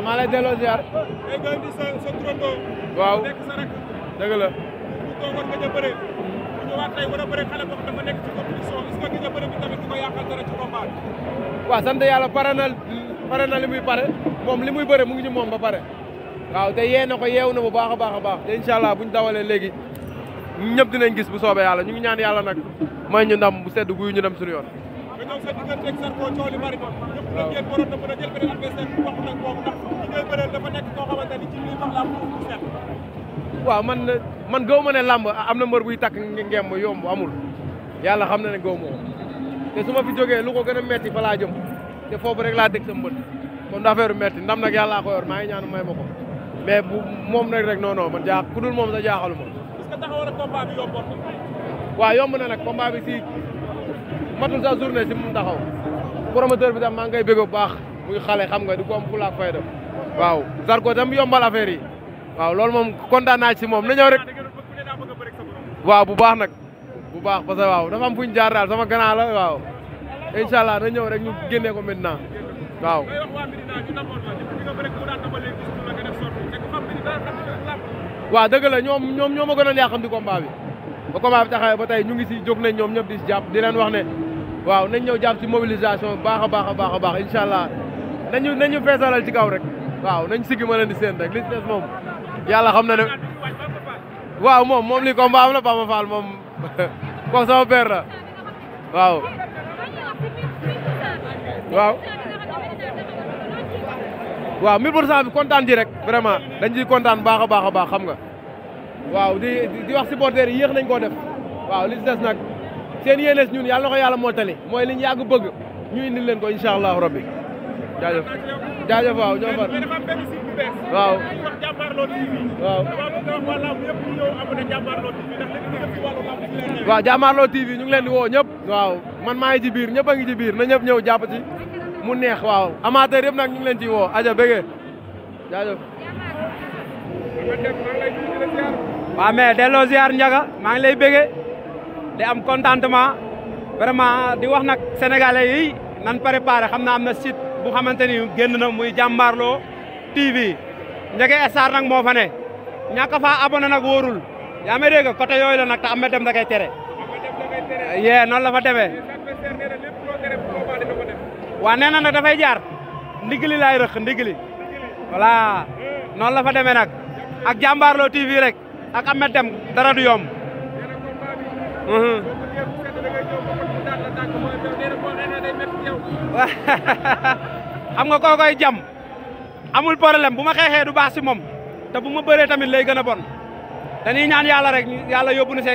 maa lay delloo ziar. tey nga indi sa turandoo. waaw nekk sa rek. dëgg la. bu toogoon nga bëre. bu ñëwaat tey war a bëre xale boo xam dafa nekk ci compétition est-ce que nga bëre bi tamit di ko yàqal dara ci combat bi. waaw sant yàlla pare na li muy pare moom li muy bëre mu ngi ci moom ba pare. waaw te yee na ko yeewu na bu baax a baax a baax te incha allah buñ dawalee léegi ñëpp dinañ gis bu soobee yàlla ñu ngi ñaan yàlla nag may ñu ndam bu sedd guy ñu dem suñu yoon. nga ñëw sa diggante ak Zarko coow li bari na. ñëpp la ngeen waroon na mën a jël beneen adversaire bu wax nag boobu ndax ñi ngay bëreel dafa nekk koo xamante ni ci lii wax la bu set. waaw man gëw ma ne làmb am na mbër buy takk ngeem yomb amul yàlla xam na ne gëw ma ko te su ma fi jógee lu ko gën a metti fa laa jëm te foofu rek laa dégg sa mbët kon affaire metti ndam nag yàllaa ko yor maa ngi ñaanu may ma ko mais bu moom nag rek non man jaax ku dul moom sa jaaxalu ma. est-ce que taxawoon na combat bi yomboon na. waaw yomb na nag combat bi si matul sa journée si mu taxaw promoteur bi tam maa ngi koy bëgg bu baax muy xale xam nga di ko am fula ak fayda waaw Zarko tam yombal affaire yi waaw loolu moom kontaan naa ci moom na ñëw rek waaw bu baax nag bu baax parce que waaw dafa am fu ñu jaar daal sama gannaaw la waaw incha allah na ñëw rek ñu génnee ko maintenant waaw. waaw dëgg la ñoom ñoo ma gën a yàqam di combat bi ba combat bi taxawee ba tey ñu ngi si jóg nañ ñoom ñëpp di si jàpp di leen wax ne waaw nañ ñëw jàpp si mobilisation baax a baax a baax a baax incha allah nañu feesalal ci kaw rek waaw nañ siggi ma leen di seen rek li ci des moom yàlla xam na ne waaw moom li combat am la Bamba Fall moom kooku sama père la waaw waaw 1000% bi kontaan ji rek vraiment dañ ciy kontaan baax a baax a baax xam nga waaw di wax supporters yi yéex nañ koo def waaw li ci des nag seen yéenes ñun yàlla na ko yàlla mottali mooy li ñu yàgg bëgg ñu indil leen ko incha allahu rabbi jaajëf waaw ñoo far waaw waaw Jàmmaarloo TV ñu ngi leen di woo ñëpp waaw man maa ngi ci biir ñëpp a ngi ci biir na ñëpp ñëw jàpp ci mu neex waaw amateur yëpp nag ñu ngi leen ciy woo aja bëggee jaajëf waaw mais delloo ziar Ndiaga maa ngi lay bëggee di am contentement vraiment di wax nag sénégalais yi nan préparé xam naa am na site bu xamante ni génn na muy Jàmmaarloo TV Ndiaga Star nag moo fa ne ñàkk faa abonné nag wóorul yaa may dégg côté yooyu la nag te am na dem da koy tere yee noonu la fa demee waa nee na nag dafay jaar ndigli laay rëq ndigli voilà noonu la fa demee nag ak Jàmmaarloo TV rek ak Ahmed Dem dara du yomb xam nga koo koy jam amul problème bu ma xeexee du baax si moom te bu ma bëree tamit lay gën a bon dañuy ñaan yàlla rek yàlla yóbbu na